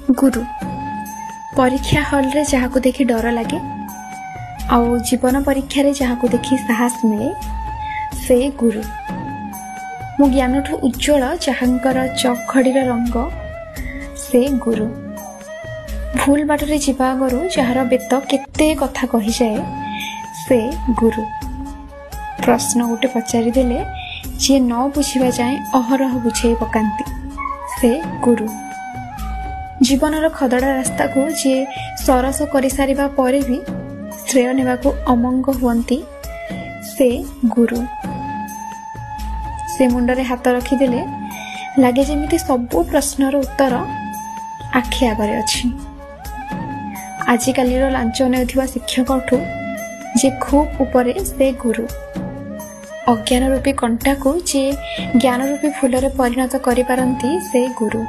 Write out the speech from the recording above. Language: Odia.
ଗୁରୁ ପରୀକ୍ଷା ହଲ୍ରେ ଯାହାକୁ ଦେଖି ଡର ଲାଗେ ଆଉ ଜୀବନ ପରୀକ୍ଷାରେ ଯାହାକୁ ଦେଖି ସାହସ ମିଳେ, ସେ ଗୁରୁ। ମୁଁ ଜ୍ଞାନଠୁ ଉଜ୍ଜଳ ଯାହାଙ୍କର ଚଖଡ଼ିର ରଙ୍ଗ, ସେ ଗୁରୁ। ଭୁଲ ବାଟରେ ଯିବା ଆଗରୁ ଯାହାର ବେତ କେତେ କଥା କହିଯାଏ, ସେ ଗୁରୁ। ପ୍ରଶ୍ନ ଗୋଟେ ପଚାରିଦେଲେ ଯିଏ ନ ବୁଝିବା ଯାଏଁ ଅହରହ ବୁଝେଇ ପକାନ୍ତି, ସେ ଗୁରୁ। ଜୀବନର ଖଦଡ଼ା ରାସ୍ତାକୁ ଯିଏ ସରସ କରିସାରିବା ପରେ ବି ଶ୍ରେୟ ନେବାକୁ ଅମଙ୍ଗ ହୁଅନ୍ତି, ସେ ଗୁରୁ। ସେ ମୁଣ୍ଡରେ ହାତ ରଖିଦେଲେ ଲାଗେ ଯେମିତି ସବୁ ପ୍ରଶ୍ନର ଉତ୍ତର ଆଖି ଆଗରେ ଅଛି। ଆଜିକାଲିର ଲାଞ୍ଚ ନେଉଥିବା ଶିକ୍ଷକଠୁ ଯିଏ ଖୁବ୍ ଉପରେ, ସେ ଗୁରୁ। ଅଜ୍ଞାନ ରୂପୀ କଣ୍ଟାକୁ ଯିଏ ଜ୍ଞାନ ରୂପୀ ଫୁଲରେ ପରିଣତ କରିପାରନ୍ତି, ସେ ଗୁରୁ।